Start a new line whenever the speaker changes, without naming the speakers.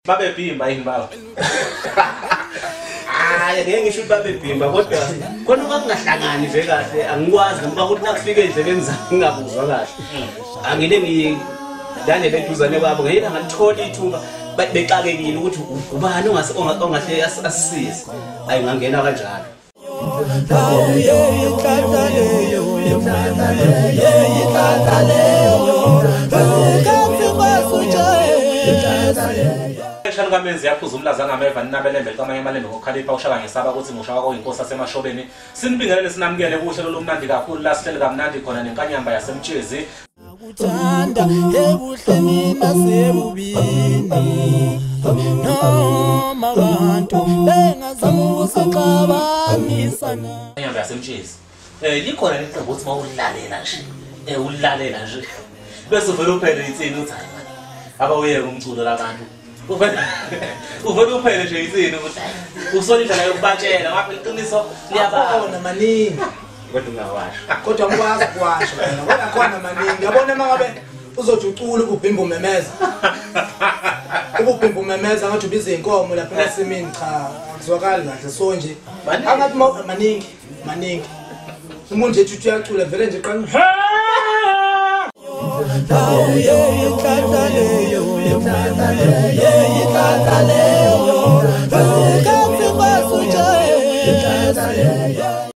Babebhimba yini baba?
Hayi, ngeke ngisho ukuthi babebhimba, kodwa khona kwakungahlangani nje kahle, angikwazi ngoba ukuthi nakufika ey'ndlebeni zami ngingabuzwa kahle. Angile ngilandele eduzane kwabo, ngeke ngalithola ithuba, bexakekile ukuthi ubani ongahle asisize. Ayi, ngangena kanjalo.
Eshani kaMenzi yaphuza umlaza ngameva ninabelembe kwamanye amalembe ngokukhalipha ushaka ngesaba ukuthi ngushaka oyinkosi asemashobeni. Sinibingelele sinamukele kuhlelo lomnandi kakhulu la sihleli kamnandi khona nenkanyamba yaseMtshezi.
Uthanda ebuhleni nasebubini, noma abantu bengazama ukusixabanisa.
Inkanyamba yaseMtshezi. Likhona iqembu uthi mawulalela nje. Ulalela nje. Bese uvela uphele itsini uthi hayi man. Abawuyeke umculo labantu. Uvela uphele nje itsini ukuthi usola indlela yokubatshela ngapha iqiniso liyabona
maningi.
Kodwa ungawasho.
Kodwa ngikwazi ukuwasho mina. Kodwa khona maningi. Yabona mangabe uzothi ucula ububhimba umemeza. Ububhimba umemeza ngathi ubiza inkomo lapha emasimini, cha akuzwakali kahle. So nje angathi maningi, maningi. Umuntu nje uthi uyacula vele nje qala.